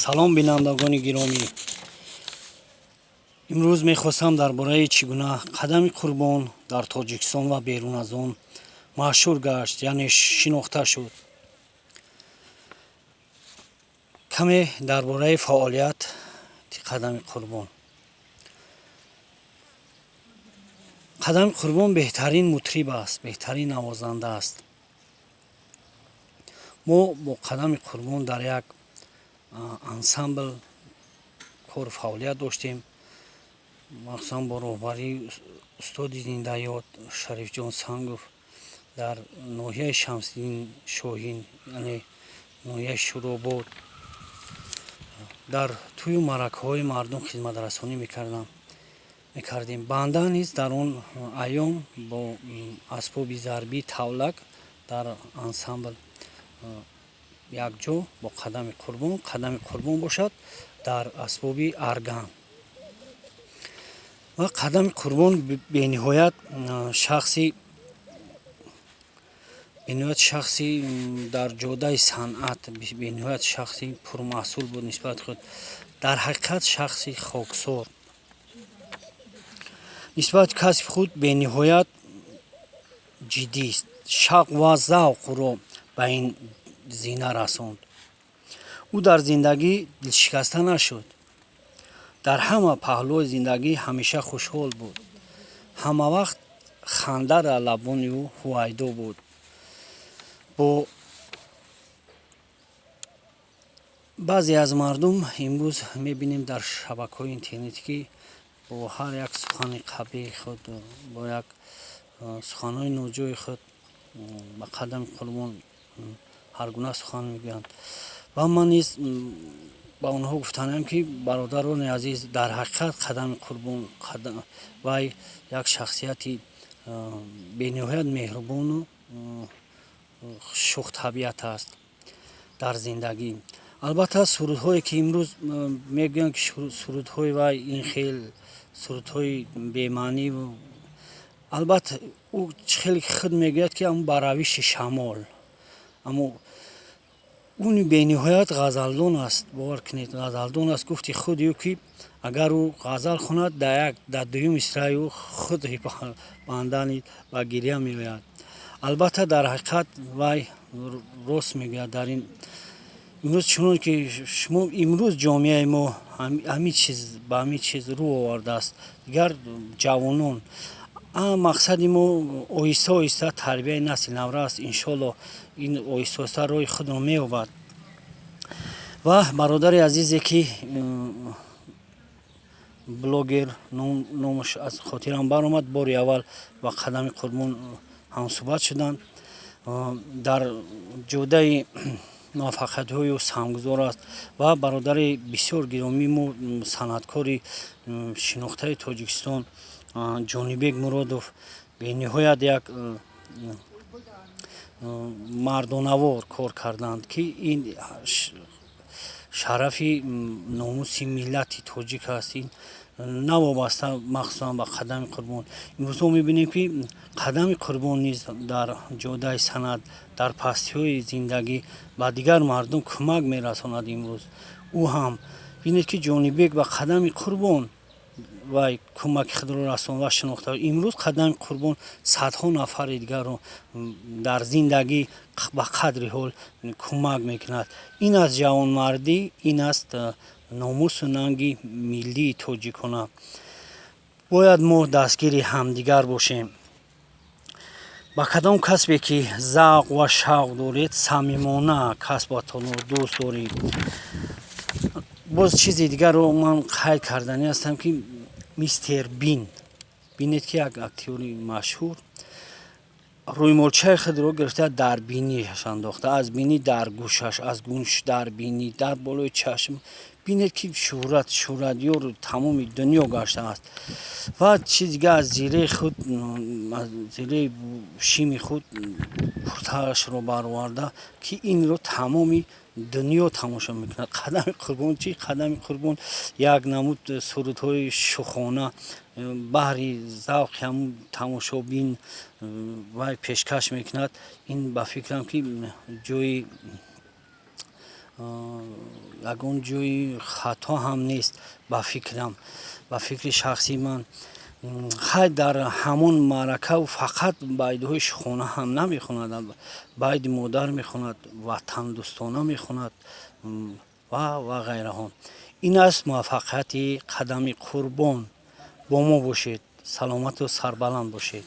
Салом, бинандагони гиромӣ. Имрӯз мехостам дар бораи чӣ гуна Қадами Қурбон дар Тоҷикистон ва берун аз он машҳур гашт, яъне шинохта шуд, каме дар бораи фаъолияти Қадами Қурбон. Қадами Қурбон беҳтарин мутриб аст, беҳтарин навозанда аст. Мо бо Қадами Қурбон дар як ансамбл кору фаъолият доштем, махсусан бо роҳбарии устоди зиндаёд Шарифҷон Сангов дар ноҳияи Шамсиддин Шоҳин, яъне ноҳияи Шӯробод, дар тӯю маъракаҳои мардум хизматрасонӣ мекардем. Банда низ дар он айём бо асбоби зарбии тавлак дар ансамбл якҷо бо Қадами Қурбон, Қадами Қурбон бошад дар асбоби арган. Ва Қадами Қурбон бениҳоят шахси бениҳоят шахси дар ҷодаи санъат бениҳоят шахси пурмаҳсул буд нисбати худ. Дар ҳақиқат шахси хоксор. Нисбати касби худ бениҳоят ҷиддист. Шавқ ва завқ ӯро ба ин зина расонд. Ӯ дар зиндагӣ дилшикаста нашуд. Дар ҳама паҳлӯи зиндагӣ ҳамеша хушҳол буд. Ҳамавақт ханда дар лабони ӯ ҳувайдо буд. Бо баъзе аз мардум имрӯз мебинем дар шабакаҳои интернетӣ, ки бо ҳар як сухани қабеҳи худ, бо як суханҳои ноҷои худ ба Қадами Қурбон ҳар гуна сухан мегӯянд. Ва ман низ ба онҳо гуфтаниам, ки бародарони азиз, дар ҳақиқат Қадами Қурбон вай як шахсияти бениҳоят меҳрубону шӯхтабиат аст дар зиндагӣ. Албатта, сурудҳое ки имрӯз мегӯянд, ки сурудҳои вай ин хел сурудҳои бемаънӣ, албатта, ӯ хеле худ мегӯяд, ки ба равиши шамол, аммо ӯ бениҳоят ғазалдон аст. Бовар кунед, ғазалдон аст. Гуфти худи ӯ, ки агар ӯ ғазал хонад, дар дуюм мисраи ӯ худ бандани ба гиря меояд. Албатта, дар ҳақиқат вай рост мегӯяд. Дар ин имрӯз, чунон ки шумо имрӯз ҷомеаи мо ҳамин чиз ба ҳамин чиз рӯ овардааст, дигар ҷавонон, мақсади мо оҳиста оҳиста тарбияи насли навра аст. Иншоалло, ин оҳиста оҳиста роҳи худро меёбад. Ва бародари азизе, ки блогер, номаш аз хотирам баромад, бори аввал ба Қадами Қурбон ҳамсӯҳбат шуданд, дар ҷодаи муваффақиятҳои ӯ саҳмгузор аст ва бародари бисёр гиромии мо, санъаткори шинохтаи Тоҷикистон Ҷонибек Муродов, бениҳоят як мардонавор кор карданд, ки ин шарафи номуси миллати тоҷик аст. Ин навобаста махсусан ба Қадами Қурбон. Имрӯз мо мебинем, ки Қадами Қурбон низ дар ҷодаи санъат, дар пастиҳои зиндагӣ ба дигар мардум кӯмак мерасонад. Имрӯз ӯ ҳам, бинед, ки Ҷонибек ба Қадами Қурбон вай кӯмаки худро расон ва шинохта. Имрӯз Қадами Қурбон садҳо нафари дигарро дар зиндагӣ ба қадри ҳол кӯмак мекунад. Ин аст ҷавонмардӣ, ин аст номусу нанги миллии тоҷикона. Бояд мо дастгири ҳамдигар бошем. Ба кадом касбе ки завқ ва шавқ доред, самимона касбатонро дӯст доред. Боз чизи дигарро ман қайд карданӣ ҳастам, ки Мистер Бин, бинед, ки як актёри машҳур рӯймолчаи худро гирифта, дар бинияш андохта, аз бинӣ дар гӯшаш, аз гӯш дар бинӣ, дар болои чашм. Бинед, ки шӯҳратёру тамоми дунё гаштааст. Ва чизи дига, аз зираи худ, аз зираи шими худ куртаашро бароварда, ки инро тамоми дунё тамошо мекунад. Қадами Қурбон чӣ? Қадами Қурбон як намуд сурудҳои шӯхона баҳри завқи ҳамун тамошобин вай пешкаш мекунад. Ин ба фикрам, ки ҷои Ягон ҷои хато ҳам нест, ба фикрам, ба фикри шахсии ман. Хай, дар ҳамон маърака фақат байдҳои шухона ҳам намехонад, байди модар мехонад, ватандӯстона мехонад ва ғайраҳо. Ин аст муваффақияти Қадами Қурбон. Бо мо бошед, саломату сарбаланд бошед.